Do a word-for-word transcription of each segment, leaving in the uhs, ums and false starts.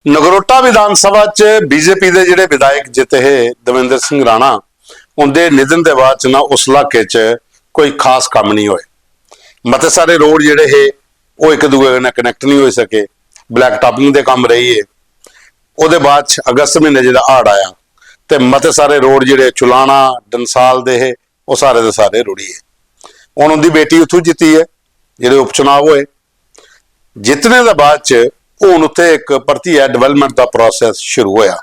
नगरोटा विधानसभा च बीजेपी दे जेह्ड़े विधायक जित्ते हे दविंदर सिंह राणा, उंदे निधन दे बाद च ना उस इलाके च कोई खास कम्म नहीं होए। मते सारे रोड जेह्ड़े हे, ओह् इक दूए कन्नै कनैक्ट नहीं होई सके। ब्लैक टॉपिंग दे कम्म रेही गे। ओह्दे बाद च अगस्त म्हीने जेह्ड़ा हाड़ आया, ते मते सारे रोड जेह्ड़े चुलाना, डंसाल दे हे, ओह् सारे दे सारे रुढ़ी गे। हून उंदी बेटी उत्थूं जित्ती ऐ, जेह्ड़े उपचुनाव होए, जित्तने दे बाद च हून उत्थै इक परतियै डेवलपमेंट दा प्रोसेस शुरू होया।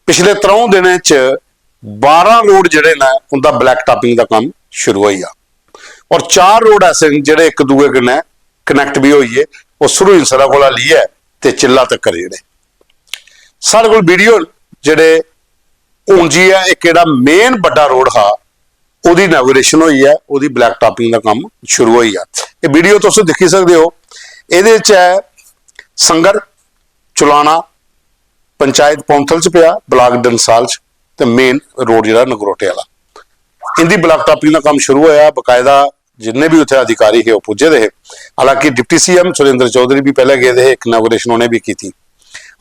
पिछले त्र'ऊं दिनें च बारां रोड जेह्ड़े न, उंदा ब्लैक टॉपिंग दा कम्म शुरू होई गेआ। और चार रोड ऐसे न जेह्ड़े इक दूए कन्नै कनैक्ट बी होई गे। ओह् सुरईंसरा कोला लेइयै ते चिल्ला तक्कर जेह्ड़े साढ़े कोल वीडियो न, जेह्ड़े हून जी ऐ, इक जेह्ड़ा मेन बड्डा रोड हा, ओह्दी इनॉगरेशन होई ऐ, ओह्दी ब्लैक टॉपिंग दा कम्म शुरू होई गेआ। एह् वीडियो तुस दिक्खी सकदे ओ। एह्दे च ऐ संगर, चुलाना, पंचायत पौंथल च पेआ, ब्लॉक डंसाल च, ते मेन रोड जेह्ड़ा नगरोटे आह्ला। इंदी ब्लैक टॉपिंग दा कम्म शुरू होया। बाकायदा जिन्ने बी उत्थै अधिकारी हे, ओह् पुज्जे दे हे। हालांकि डिप्टी सीएम सुरेंद्र चौधरी बी पैह्ले गेदे हे, इक इनॉगरेशन उ'नें बी कीती।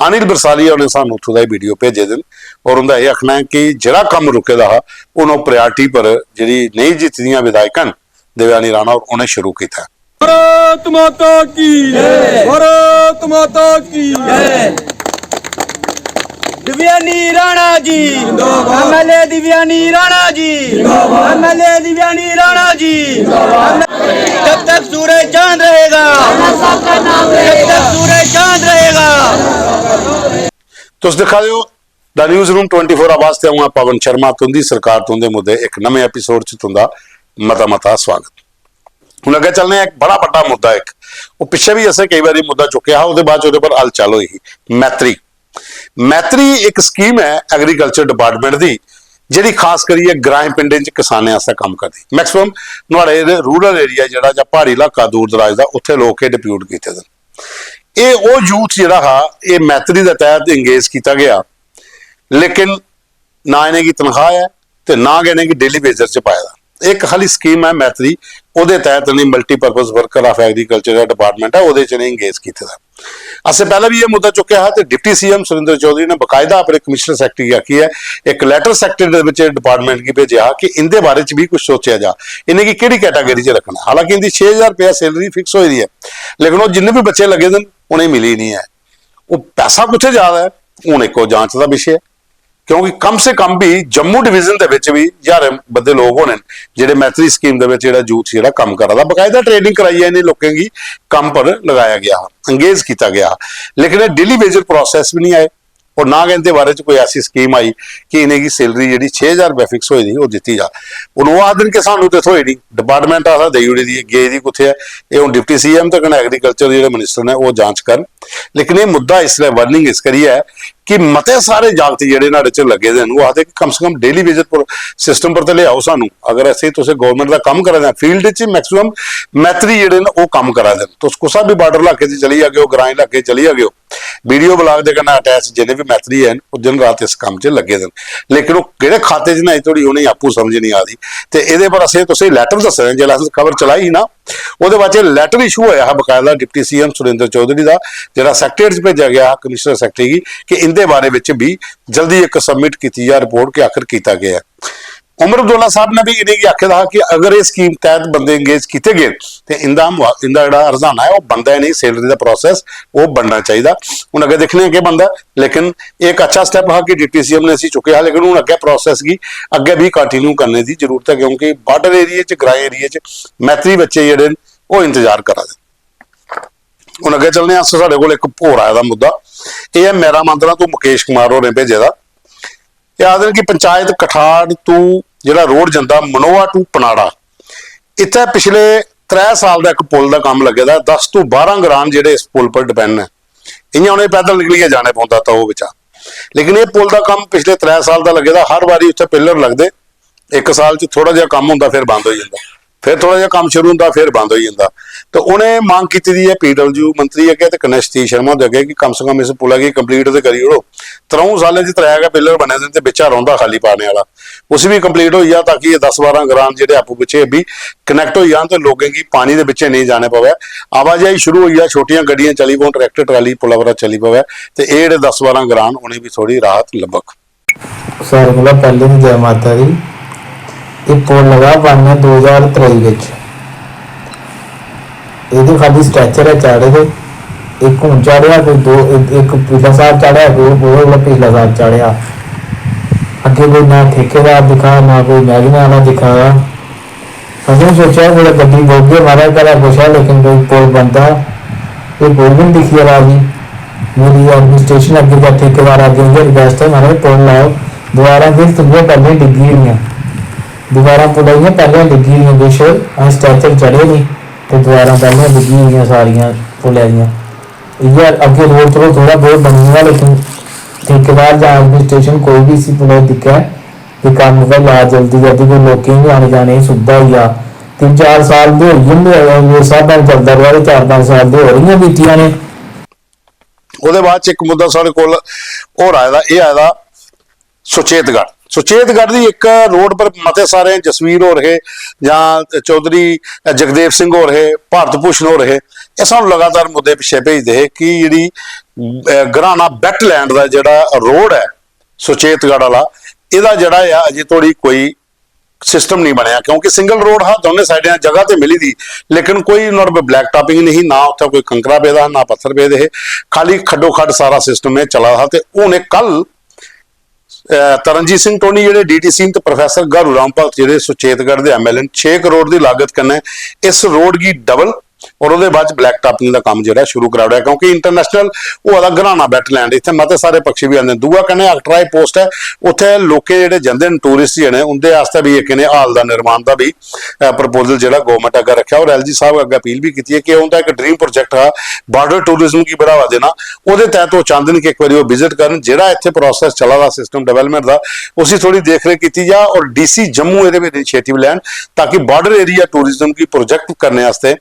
अनिल बरसालिया होरें सानूं उत्थूं दा एह् वीडियो भेजे दे न, और उं'दा एह् आखना ऐ कि जेह्ड़ा कम्म रुके दा हा, हून ओह् प्रायोरिटी पर जेह्ड़ी नेईं जित्ती दियां विधायकां न, देवयानी राणा होर, उ'नें शुरू कीता ऐ। भारत माता की जय। भारत माता की जय। दिव्यानी राणा जी जिंदाबाद। एमएलए दिव्यानी राणा जी जिंदाबाद। एमएलए दिव्यानी राणा जी जिंदाबाद। जब तक सूरज चांद रहेगा, जब तक सूरज चांद रहेगा। तुस दिक्खा दे ओ the news room twenty four आवाज ते अ'ऊं आं पवन शर्मा। तुंदी सरकार, तुंदे मुद्दे, इक नमें एपिसोड च तुंदा मता मता स्वागत। हुन अग्गें चलने आं, इक बड़ा बड्डा मुद्दा, इक ओह् पिच्छे बी असें केई बारी मुद्दा चुक्केआ हा, ओह्दे बाद च ओह्दे पर हलचल होई ही। मैत्री, मैत्री इक स्कीम ऐ एग्रीकल्चर डिपार्टमेंट दी, जेह्ड़ी खास करियै ग्राएं पिंडें च किसानें आस्तै कम्म करदी। मैक्सिमम नुहाड़े रूरल एरिया जेह्ड़ा जां प्हाड़ी इलाका दूर दराज दा, उत्थै लोक एह् डिप्यूट कीते दे न। एह् ओह् यूथ जेह्ड़ा हा, एह् मैत्री दे तैह्त इंगेज कीता गेआ, लेकिन ना इ'नेंगी तनखाह ऐ ते ना गै इ'नेंगी डेली वेजर च पाए दा। इक खाली स्कीम ऐ मैत्री, ओह्दे तैह्त इ'नें मल्टीपर्पज वर्कर ऑफ एग्रीकल्चर दा डिपार्टमेंट ऐ, ओह्दे च इ'नें इंगेज कीते दा। असें पैह्लें बी एह् मुद्दा चुक्केआ हा ते डिप्टी सीएम सुरेंद्र चौधरी ने बकायदा अपने कमिश्नर सैक्रेटरी गी आखियै इक लैटर सैक्रेटरी दे बिच डिपार्टमेंट गी भेजेआ हा कि इं'दे बारे च बी कुछ सोचेआ जा, इ'नेंगी केह्ड़ी कैटेगरी च रक्खना। हालांकि इं'दी छे ज्हार रपेआ सैलरी फिक्स होई दी ऐ, लेकिन ओह् जिन्ने बी बच्चे लग्गे दे न, उ'नेंगी मिली निं ऐ। ओह् पैसा कुत्थै जा दा ऐ, हून इक ओह् जांच दा विशे ऐ। क्योंकि कम से कम भी जम्मू डिवीजन दे विच भी ज्हारें बद्धे लोक होने न जेह्ड़े मैत्री स्कीम दे विच जेह्ड़ा यूथ जेह्ड़ा कम्म करा दा, बकायदा ट्रेनिंग कराइयै इ'नें लोकें गी कम्म पर लगाया गेआ हा, एंगेज कीता गेआ हा। लेकिन एह् डेली वेजर प्रोसेस बी नहीं आए और ना गै इं'दे बारे च कोई ऐसी स्कीम आई कि इ'नेंगी सैलरी जेह्ड़ी छे ज्हार रपेआ फिक्स होई दी, ओह् दित्ती जा। हून ओह् आखदे न कि सानूं ते थ्होई निं, डिपार्टमेंट आखदा देई ओड़ी दी ऐ, गेई दी कुत्थै ऐ? एह् हून डिप्टी सीएम ते कन्नै एग्रीकल्चर दे जेह्ड़े मिनिस्टर न, ओह् जांच करन। लेकिन एह् मुद्दा इसलै बर्निंग इस करियै ऐ कि मते सारे जागत जेह्ड़े न्हाड़े च लग्गे दे न, ओह् आखदे कि कम से कम डेली वेजर पर, सिस्टम पर ते लेआओ सानूं। अगर असें तुसें गौरमेंट दा कम्म करा दे, फील्ड च मैक्सिमम मैत्री जेह्ड़े न, ओह् कम्म करा दे न। तुस कुसै बी बार्डर इलाके च चली जागेओ, ग्रांऽ इलाके च चली जागेओ, वीडियो ब्लॉग दे कन्नै अटैच जिन्ने बी मैत्री हैन, ओह् दिन रात इस कम्म च लग्गे दे न। लेकिन ओह् केह्ड़े खाते च न, अजें धोड़ी उ'नेंगी आपूं समझ निं आ दी। ते एह्दे पर असें तुसेंगी लैटर दस्से दे, जिसलै असें कवर चलाई ही ना, ओह्दे बाद च लैटर इशू होया हा बकायदा डिप्टी सीएम सुरेंद्र चौधरी दा, जेह्ड़ा सैक्रेटरी च भेजेआ गेआ हा, कमिश्नर सैक्रेटरी गी, कि इं'दे बारे बिच बी जल्दी इक सबमिट कीती जा रिपोर्ट कि आखर कीता गेआ ऐ। उमर अब्दुल्ला साहब ने भी इ'नेंगी आखे दा हा कि अगर इस स्कीम तैह्त बंदे एंगेज कीते गे ते इं'दा मुआ-, इं'दा जेह्ड़ा हरजाना ऐ, ओह् बनदा ऐ नेईं, सैलरी दा प्रोसेस ओह् बनना चाहिदा। हून अग्गें दिक्खने आं केह् बनदा, लेकिन एह् इक अच्छा स्टैप हा कि डिप्टी सीएम ने इसी चुक्केआ हा, लेकिन हून अग्गें प्रोसेस गी अग्गें बी कंटिन्यू करने दी जरूरत ऐ, क्योंकि बार्डर एरिया च, ग्राएं एरिया च मैत्री बच्चे जेह्ड़े न, ओह् इंतजार करा दे। हून अग्गें चलने आं अस, साढ़े कोल इक होर आए दा मुद्दा, एह् ऐ मैरा मांदरा तों मुकेश कुमार होरें भेजे दा। एह् आखदे न कि पंचायत कठाड़ तू जेह्ड़ा रोड जंदा मनोआ टू पनाड़ा, इत्थै पिछले त्रै साल दा इक पुल दा कम्म लग्गे दा ऐ। दस तू बारां ग्राम जेह्ड़े इस पुल पर डिपैंड न, इ'यां उ'नें पैदल निकलियै जाने पौंदा तवो बिचा। लेकिन एह् पुल दा कम्म पिछले त्रै साल दा लग्गे दा, हर बारी उत्थै पिलर लगदे, इक साल च थोह्ड़ा जेहा कम्म होंदा, फिर बंद होई जंदा। फिर थोह्ड़ा जेहा कम्म शुरू होंदा, फिर बंद होई जंदा। ते उ'नें मंग कीती दी ऐ पीडब्ल्यू मंत्री अग्गें ते कन्नै सतीश शर्मा हुंदे अग्गें कि कम से कम इस पुलै गी complete ते करी ओड़ो। त्र'ऊं सालें च त्रै गै पिलर बने दे न ते बिच्चा रौंह्दा खाल्ली पाने आह्ला, उसी बी complete होई जा, ताकि एह् दस बारां ग्रांऽ जेह्ड़े आपूं बिच्चें बी connect होई जान ते लोकें गी पानी दे बिच्चें नेईं जाने पवै। आवाजाही शुरू होई जा, छोटियां गड्डियां चली पौन, ट्रैक्टर ट्राली पुलै परा चली पवै, ते एह् जेह्ड़े दस बारां ग्रांऽ न, उ'नें बी थोह्ड़ी राहत लब्भग। सारें कोला पैह्लें ते जै माता दी। एह् पुल लगा बनना दो ज्हार त्रेई बिच। एह्दे खाल्ली स्ट्रैचर ऐ चाढ़े दे। इक हून चाढ़ेआ, कोई दो, इक पिछला साल चाढ़ेआ, कोई ओह्दे कोला पिछला साल चाढ़ेआ। अग्गें कोई ना ठेकेदार दिक्खा दा, ना कोई मैह्कमे आह्ला दिक्खा दा। असें सोचेआ कुतै गड्डी बौह्गे, महाराज घरा पुच्छेआ, लेकिन कोई पुल बनदा, एह् कोई बी निं दिक्खियै राजी। मेरी एडमिनिस्ट्रेशन अग्गें जां ठेकेदार अग्गें इ'यै रिक्वेस्ट ऐ, महाराज पुल लाओ। दीवारां किश तुं'दियां पैह्लें डिग्गी दियां, दीवारां पुलै दियां पैह्लें डिग्गी दियां, बेशक असें स्ट्रैचर चढ़े निं ते दीवारां पैह्लें डिग्गी दियां सारियां पुलै दियां। इ'यै अग्गें रोड़ चलो थोह्ड़ा बहुत बनी गेदा, लेकिन ठेकेदार जां एडमिनिस्ट्रेशन कोई बी इसी पुलै गी दिक्खै, ते कम्म गै ला जल्दी जल्दी, कोई लोकें गी बी आने जाने दी सुविधा होई जा। तिन्न चार साल ते होई जंदे, इस स्हाबै चलदा रेहा ते चार पंज साल ते होर इ'यां बीती जाने। ओह्दे बाद च इक मुद्दा साढ़े कोल होर आए दा, एह् आए दा सुचेतगढ़। सुचेतगढ़ दी इक रोड पर मते सारे जसवीर होर हे जां चौधरी जगदेव सिंह होर हे, भारत भूषण होर हे, एह् सानूं लगातार मुद्दे पिच्छे भेजदे हे कि जेह्ड़ी, अ, घराना वैटलैंड दा जेह्ड़ा रोड ऐ सुचेतगढ़ आह्ला, एह्दा जेह्ड़ा ऐ अजें धोड़ी कोई सिस्टम नेईं बनेआ, क्योंकि सिंगल रोड हा, दौनें साइडें जगह ते मिली दी, लेकिन कोई नुहाड़े पर ब्लैक टॉपिंग नेईं ही, ना उत्थै कोई कंकरा पेदा हा, ना पत्थर पेदे हे, खाली खड्डो खड्ड सारा सिस्टम एह् चला दा हा। ते हून एह् कल, अ, तरनजीत सिंह टोनी जेह्ड़े डीडीसी न ते प्रोफेसर घारू राम भगत जेह्ड़े सुचेतगढ़ दे एमएलए न, छे करोड़ दी लागत कन्नै इस रोड गी डबल और ओह्दे बाद ब्लैक टॉपिंग दा कम्म जेह्ड़ा शुरू कराई ओड़ेआ, क्योंकि इंटरनेशनल होआ दा घराना वैटलैंड, इत्थै मते सारे पक्षी बी आंदे न। दूआ कन्नै अकटराई पोस्ट ऐ, उत्थै लोकें जेह्ड़े जंदे न टूरिस्ट जेह्ड़े, उं'दे आस्तै बी इक इ'नें हाल दा निर्माण दा बी, अ, प्रपोजल जेह्ड़ा गौरमेंट अग्गें रक्खेआ और एलजी साहब अग्गें अपील बी कीती ऐ कि उं'दा इक ड्रीम प्रोजेक्ट हा बॉर्डर टूरिज्म गी बढ़ावा देना, ओह्दे तैह्त ओह् चांह्दे न कि इक बारी ओह् विजिट करन, जेह्ड़ा इत्थै प्रोसेस चला दा सिस्टम डेवलपमेंट दा, उसी थोह्ड़ी देख रेख कीती जा और डीसी जम्मू एह्दे बिच इनिशिएटिव लैन, ताकि बॉर्डर एरिया टूरिज्म गी प्रोजेक्ट करने आस्तै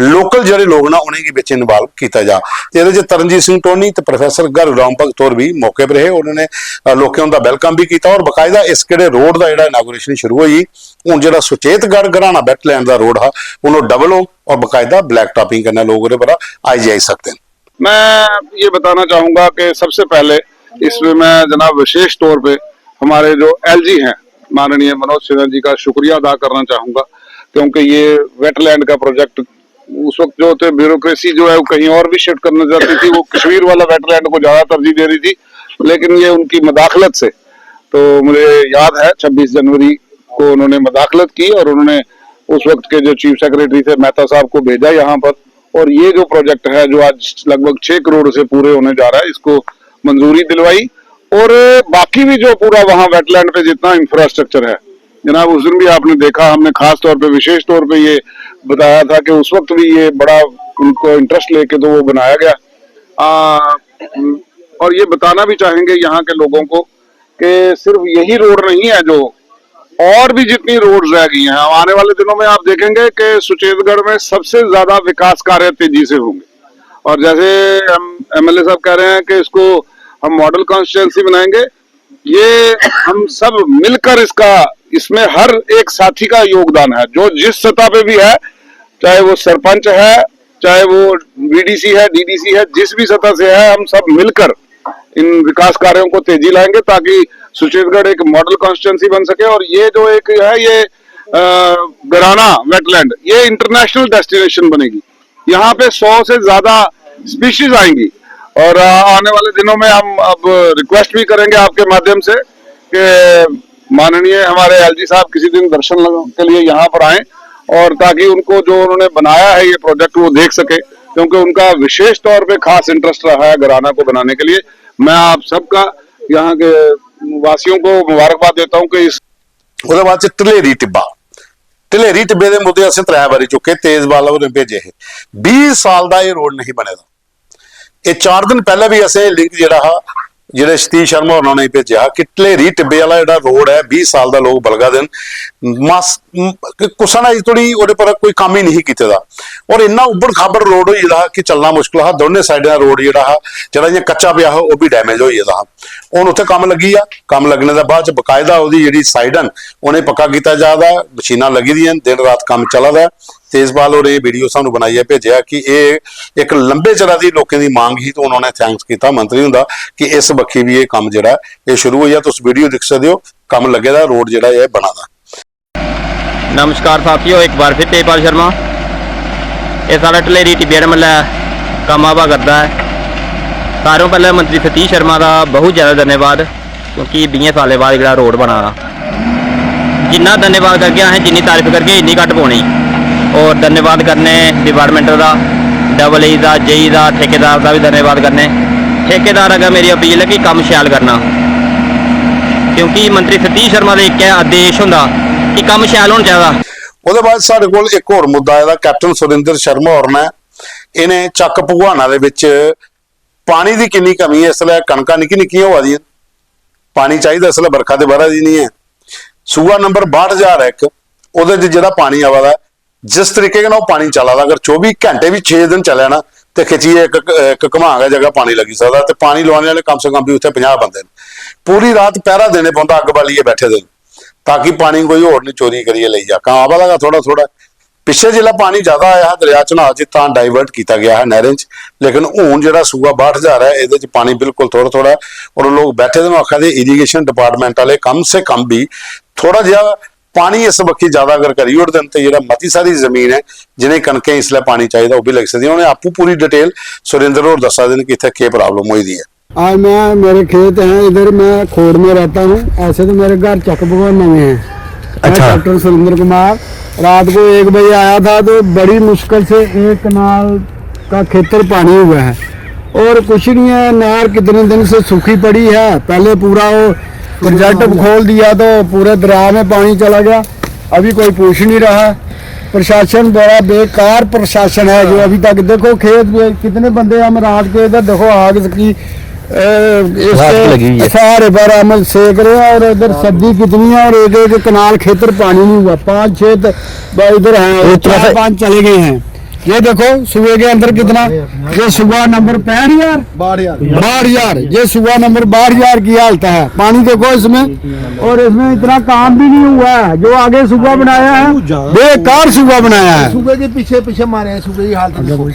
लोकल जेह्ड़े लोक न उ'नेंगी बिच इन्वाल्व कीता जा। ते एह्दे च तरनजीत सिंह टोनी ते प्रोफेसर घारू राम भगत होर बी मौके पर हे, उ'नें, अ, लोकें उं'दा वैलकम बी कीता और बाकायदा इस केह्ड़े रोड दा जेह्ड़ा इनागुरेशन शुरू होई, हून जेह्ड़ा सुचेतगढ़ घराना वैटलैंड दा रोड हा, हून ओह् डबल होग और बाकायदा ब्लैक टॉपिंग कन्नै लोक ओह्दे पर आई जाई सकदे न। मैं ये बताना चाहूँगा कि सबसे पहले इसमें मैं जनाब विशेष तौर पे हमारे जो एलजी हैं माननीय मनोज सिन्हा जी का शुक्रिया अदा करना चाहूँगा, क्योंकि ये वेटलैंड का प्रोजेक्ट उस वक्त जो थे ब्यूरोक्रेसी जो है वो कहीं और भी शिफ्ट करना चाहती थी, वो कश्मीर वाला वेटलैंड को ज़्यादा तरजीह दे रही थी, लेकिन ये उनकी मदाखलत से, तो मुझे याद है छब्बीस जनवरी को उन्होंने मदाखलत की और उन्होंने उस वक्त के जो चीफ सेक्रेटरी थे मेहता साहब को भेजा यहाँ पर, और ये जो प्रोजेक्ट है जो आज लगभग छः करोड़ से पूरे होने जा रहा है, इसको मंजूरी दिलवाई। और बाकी भी जो पूरा वहाँ वेटलैंड पे जितना इंफ्रास्ट्रक्चर है जनाब, उस दिन भी आपने देखा, हमने खास तौर पे, विशेष तौर पे ये बताया था कि उस वक्त भी ये बड़ा उनको इंटरेस्ट लेके तो वो बनाया गया। आ, और ये बताना भी चाहेंगे यहाँ के लोगों को कि सिर्फ यही रोड नहीं है जो, और भी जितनी रोड्स रह गई हैं, आने वाले दिनों में आप देखेंगे कि सुचेतगढ़ में सबसे ज्यादा विकास कार्य तेजी से होंगे। और जैसे हम एमएलए साहब कह रहे हैं कि इसको हम मॉडल कॉन्स्टिट्यूएंसी बनाएंगे, ये हम सब मिलकर इसका, इसमें हर एक साथी का योगदान है, जो जिस सतह पे भी है, चाहे वो सरपंच है, चाहे वो वीडीसी है, डीडीसी है, जिस भी सतह से है, हम सब मिलकर इन विकास कार्यों को तेजी लाएंगे ताकि सुचेतगढ़ एक मॉडल कॉन्स्टिट्यूएंसी बन सके। और ये जो एक है, ये अ, गराना वेटलैंड, ये इंटरनेशनल डेस्टिनेशन बनेगी। यहाँ पे सौ से ज्यादा स्पीशीज आएंगी। और अ, आने वाले दिनों में हम अब रिक्वेस्ट भी करेंगे आपके माध्यम से कि माननीय हमारे एलजी साहब किसी दिन दर्शन के लिए यहाँ पर आएं और ताकि उनको जो उन्होंने बनाया है ये प्रोजेक्ट, वो देख सके, क्योंकि उनका विशेष तौर पे खास इंटरेस्ट रहा है गराना को बनाने के लिए। मैं आप सबका, यहाँ के वासियों को मुबारकबाद देता हूँ कि इस ओह्दे बाद च ढलेरी टिब्बा, ढलेरी टिब्बे दे मुद्दे असें त्रै बारी चुक्के, तेजपाल होरें भेजे हे। बीह् साल दा एह् रोड नहीं बने दा। एह् चार दिन पैह्लें बी असें लिंक जेह्ड़ा हा, जेह्ड़े सतीश शर्मा होरें उ'नेंगी भेजेआ हा कि ढलेरी टिब्बे आह्ला जेह्ड़ा रोड ऐ, बीह् साल दा लोक बलगा दे न, मास म- कि कुसै ने अजें धोड़ी ओह्दे पर कोई कम्म ही नहीं कीते दा। और इन्ना उबड़ खाबड़ रोड होई गेदा हा कि चलना मुश्कल हा। दोनें साइडें दा रोड जेह्ड़ा हा, जेह्ड़ा इ'यां कच्चा पेआ हा, ओह् बी डैमेज होई गेदा हा। हून उत्थै कम्म लग्गी गेआ। कम्म लग्गने दे बाद च बकायदा ओह्दी जेह्ड़ी साइड न, उ'नें पक्का कीता जा दा ऐ। मशीनां लग्गी दियां न, दिन रात कम्म चला दा ऐ। तेजपाल होरें एह् वीडियो सानू बनाइयै भेजेआ कि एह् इक लंबे चिरा दी लोकें दी मांग ही, ते हून उ'नें थैंक्स कीता मंत्री हुंदा कि इस बक्खी बी एह् कम्म जेह्ड़ा ऐ, एह् शुरू होई गेआ। तुस वीडियो दिक्खी सकदे ओ, कम्म लग्गे दा, रोड जेह्ड़ा ऐ बना दा। नमस्कार साथियों, एक बार फिर तेजपाल शर्मा। ये साढ़ा ढलेरी टिब्बिया मल्लै कम्म आवा करदा ऐ। सारों पैह्लें मंत्री सतीश शर्मा दा बहुत ज़्यादा धन्यवाद, क्योंकि बीहें सालें बाद जेह्ड़ा रोड बना दा। जिन्ना धन्यवाद करगे असें, जिन्नी तारीफ करगे, इन्नी घट्ट पौनी। और धन्यवाद करने डिपार्टमेंट दा, डबल ई दा, जेई दा, ठेकेदार दा बी धन्यवाद करने। ठेकेदार अग्गें मेरी अपील ऐ कि कम्म शैल करना, क्योंकि मंत्री सतीश शर्मा दा इक्कै आदेश होंदा कि कम्म शैल होना चाहिदा। ओह्दे बाद साढ़े कोल इक होर मुद्दा आए दा, कैप्टन सुरिंदर शर्मा होर ने, इ'नें चक्क भगवाना दे बिच पानी दी किन्नी कमी ऐ। इसलै कनकां निक्की निक्कियां होआ दियां न, पानी चाहिदा, इसलै बरखा ते ब'रा दी निं ऐ। सूआ नंबर बाह्ठ ज्हार ऐ इक, ओह्दे च जेह्ड़ा पानी आवा दा ऐ, जिस तरीके कन्नै ओह् पानी चला दा, अगर चौबी घैंटे बी छे दिन चलै ना, ते खिच्चियै इक इक घमां गै जगह पानी लग्गी सकदा। ते पानी लोआने आह्ले कम से कम बी उत्थै पंजाह् बंदे न। पूरी रात पैह्रा देने पौंदा, अग्ग बालियै बैठे दे न, ताकि पानी कोई होर निं चोरी करियै लेई जा। कां आवा दा गै थोह्ड़ा थोह्ड़ा। पिच्छे जिसलै पानी ज्यादा आया हा दरेआ चन्हां च, तां डाइवर्ट कीता गेआ हा नैह्रें च, लेकिन हून जेह्ड़ा सूआ बाह्ठ ज्हार ऐ, एह्दे च पानी बिल्कुल थोह्ड़ा थोह्ड़ा ऐ। और लोक बैठे दे न, आखा दे इरीगेशन डिपार्टमेंट आह्ले कम से कम बी थोह्ड़ा जेहा पानी इस बक्खी ज्यादा अगर करी ओड़दे न, ते जेह्ड़ा मती सारी जमीन ऐ, जि'नें कनकें इसलै पानी चाहिदा, ओह् बी लग्गी सकदी। उ'नें आपूं पूरी डिटेल सुरेंद्र होर दस्सा दे न कि इत्थै केह् प्राब्लम होई दी ऐ। आज मैं, मेरे खेत हैं इधर, मैं खोड़ में रहता हूँ। ऐसे तो मेरे घर चक भगवाना में है। मैं अच्छा। डॉक्टर सुरेंद्र कुमार रात को एक बजे आया था, तो बड़ी मुश्किल से एक कनाल का खेतर पानी हुआ है और कुछ नहीं है। नहर कितने दिन से सूखी पड़ी है। पहले पूरा वो प्रोजेक्ट खोल दिया, तो पूरे दरिया में पानी चला गया। अभी कोई पूछ नहीं रहा। प्रशासन बड़ा बेकार प्रशासन है, जो अभी तक, देखो, खेत में कितने बंदे हम रात के इधर, देखो, आग की, ए, रात की लगी हुई इसके है। सहारे पर हम सेक रहे हैं और इधर सर्दी कितनी है और एक एक कनाल खेतर पानी नहीं हुआ। पाँच छः त-, ब-, इधर हैं, वो थोड़ा चार सा पाँच चले गए हैं। ये देखो, सुए के अंदर कितना, ये सुआ नंबर पैंठ हजार, बाहठ हजार। बाहठ हजार, ये सुआ नंबर बाहठ हजार की हालत है। पानी देखो इसमें, और इसमें इतना काम भी नहीं हुआ है। जो आगे सुआ बनाया है, बेकार सुआ बनाया है। सूबे के पीछे पीछे मारे हैं, सूबे की हालत देखो।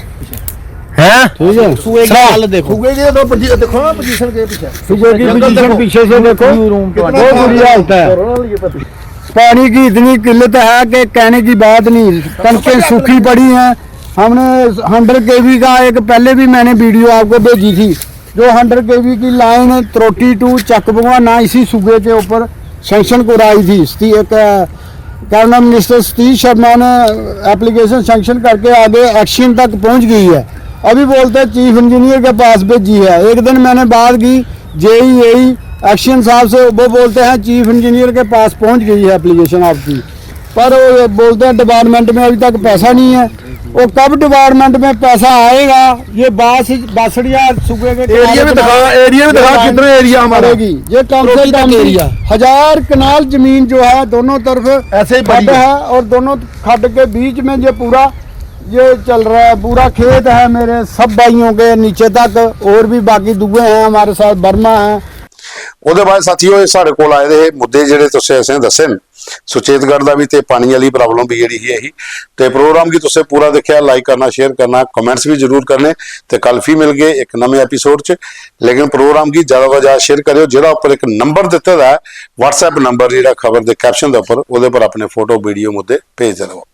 है? ठीक है। सूए की हालत देखो। सूबे के तो पोजी-, देखो ना पोजीशन के पीछे। सूबे की पोजीशन पीछे से देखो, बहुत बुरी हालत है। पानी की इतनी किल्लत है कि कहने की बात नहीं। कणकें सूखी पड़ी हैं। हमने हंड्रेड केवी का एक, पहले भी मैंने वीडियो आपको भेजी थी, जो हंड्रेड केवी की लाइन त्रोटी टू चक भगवाना इसी सूबे के ऊपर सैंक्शन कराई थी। स्टी-, एक, अ, कैबिनेट मिनिस्टर सतीश शर्मा ने एप्लीकेशन सैंक्शन करके आगे एक्शन तक पहुंच गई है। अभी बोलते हैं चीफ इंजीनियर के पास भेजी है। एक दिन मैंने बात की जेई, एई, एक्शन साहब से, वो बोलते हैं चीफ इंजीनियर के पास पहुंच गई है एप्लीकेशन आपकी, पर वो ये बोलते हैं डिपार्टमेंट में अभी तक पैसा नहीं है। वो कब डिपार्टमेंट में पैसा आएगा? ये बास, बासड़िया सूबे के एरिया में दिखा, एरिया में दिखा, कितना एरिया हमारा? ये कम से कम एरिया, हजार कनाल जमीन जो है, दोनों तरफ ऐसे ही खड्ड है और दोनों खड्ड के बीच में ये पूरा, ये चल रहा है, पूरा खेत है मेरे सब भाइयों के नीचे तक, और भी बाकी दुए हैं हमारे साथ, बर्मा है। ओह्दे बाद साथियो, एह् साढ़े कोल आए दे हे मुद्दे जेह्ड़े तुसें असें दस्से न। सुचेतगढ़ दा बी ते पानी आह्ली प्रॉब्लम बी जेह्ड़ी ही ऐ ही। ते प्रोग्राम गी तुसें पूरा दिक्खेआ, लाइक करना, शेयर करना, कमेंट्स बी जरूर करने। ते कल फ्ही मिलगे इक नमें एपिसोड च। लेकिन प्रोग्राम गी ज्यादा कोला ज्यादा शेयर करेओ, जेह्ड़ा उप्पर इक नंबर दित्ते दा ऐ, WhatsApp नंबर जेह्ड़ा खबर दे कैप्शन दे उप्पर, ओह्दे पर अपने फोटो, वीडियो, मुद्दे भेजदे र'वो।